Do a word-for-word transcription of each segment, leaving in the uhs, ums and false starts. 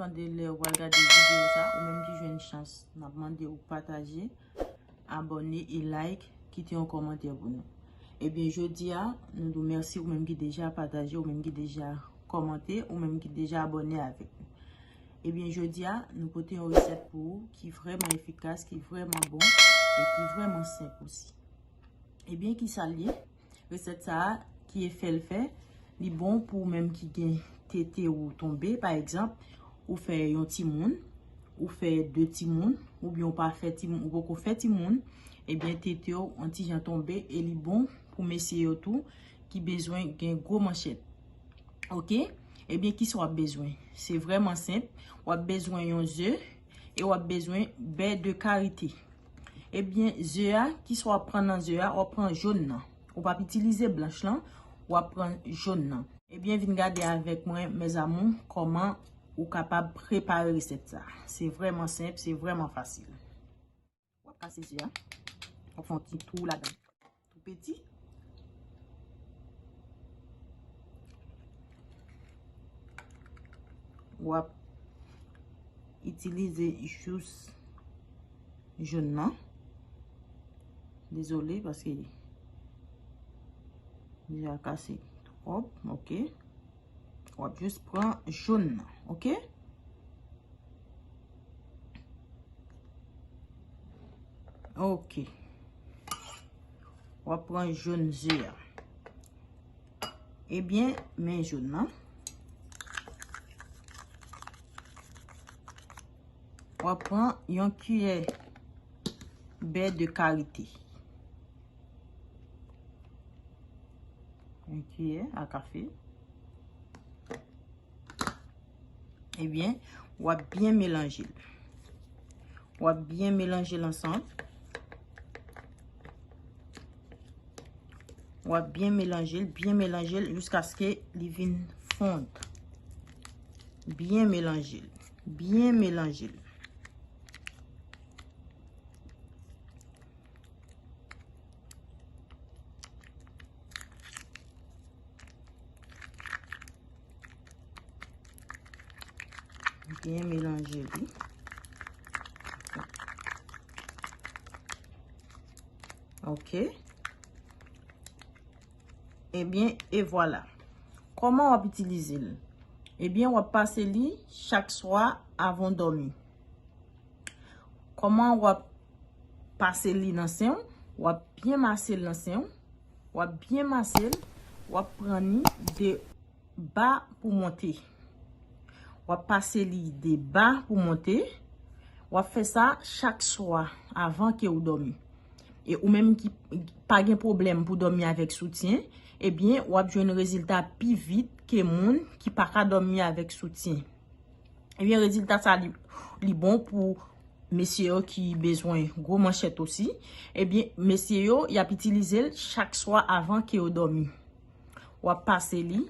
Mande lè w pral gade videyo sa, ou menm ki jwenn chans, n ap mande w pataje, abòne e like, kite yon kòmantè pou nou. Ebyen, jodi a, nou di w mèsi ou menm ki deja pataje, ou menm ki deja kòmante, ou menm ki deja abòne avèk nou. Ebyen, jodi a, nou pote yon resèt pou ou ki vrèman efikas, ki vrèman bon e ki vrèman senp osi. Ebyen, ki sa l ye? Resèt sa a, ki efè l fè? Li bon pou ou menm ki gen tete ou tonbe, pa egzanp, ou fè yon timoun, ou fè de timoun, oubyen ou pa fè timoun, ou poko fè timoun, ebyen, tete w yon ti jan tonbe e li bon pou mesye yo tou ki bezwen gen gwo manchèt. Oke? Ebyen, kisa w ap bezwen? Se vrèman senp. W ap bezwen yon ze e w ap bezwen bè de karite. Ebyen, ze a, kisa w ap pran nan ze a? W ap pran jòn nan. Ou p ap itilize blanch lan, w ap pran jòn nan. Ebyen, vin gade avèk mwen, mes amours, kòman ou kapab prepare resèt sa. Se vrèman senp, se vrèman fasil. W ap kase ze a. W ap fè yon ti twou ladan. Tou piti. W ap itilize jous jòn nan. Dezole, paske li deja kase twòp, oke. W ap jis pran jòn nan, oke? Oke. W ap pran jòn ze a. Ebyen, men jòn nan. W ap pran yon kiyè bè de karite. Yon kiyè a kafe. Ebyen, w ap byen melanje l. W ap byen melanje l ansanm. W ap byen melanje l, byen melanje l jiskaske li vin fonn. Byen melanje l, byen melanje l. Byen melanje li. Oke. Ebyen, e vwala. Kòman w ap itilize l? Ebyen, w ap pase li chak swa avan w dòmi. Kòman w ap pase li nan sen w? W ap byen mase l nan sen w. W ap byen mase l. W ap pran li de ba pou monte. W ap pase li de ba pou monte. W ap fè sa chak swa avan ke w dòmi. E ou menm ki pa gen pwoblèm pou dòmi avèk soutyen, ebyen, w ap jwenn rezilta pi vit ke moun ki pa ka dòmi avèk soutyen. Ebyen, rezilta sa li, li bon pou mesye yo ki bezwen gwo manchèt osi. Ebyen, mesye yo, y ap itilize l chak swa avan ke yo dòmi. W ap pase li,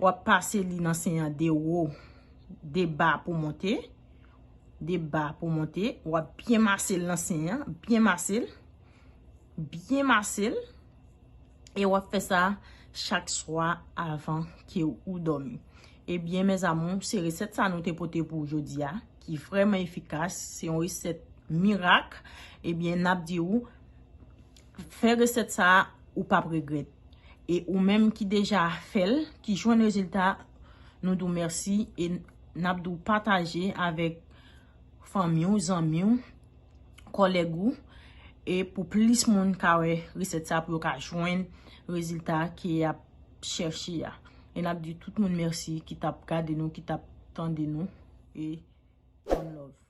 w ap pase li nan sen an de wo, de ba pou monte, de ba pou monte. W ap byen mase l nan sen an, byen mase l, byen mase l. E w ap fè sa chak swa avan ke ou dòmi. Ebyen, mes amours, se resèt sa nou te pote pou w jodi a, ki vrèman efikas. Se yon resèt mirak. Ebyen, n ap di w, fè resèt sa a, ou p ap regrèt. E ou menm ki deja fè l, ki jwenn rezilta, nou di w mèsi e n ap di w pataje avèk fanmi w, zanmi w, kòlèg ou, e pou plis moun ka wè resèt sa, pou yo ka jwenn rezilta ke y ap chèche a. E n ap di tout moun mèsi ki t ap gade nou, ki t ap tande nou, e one love.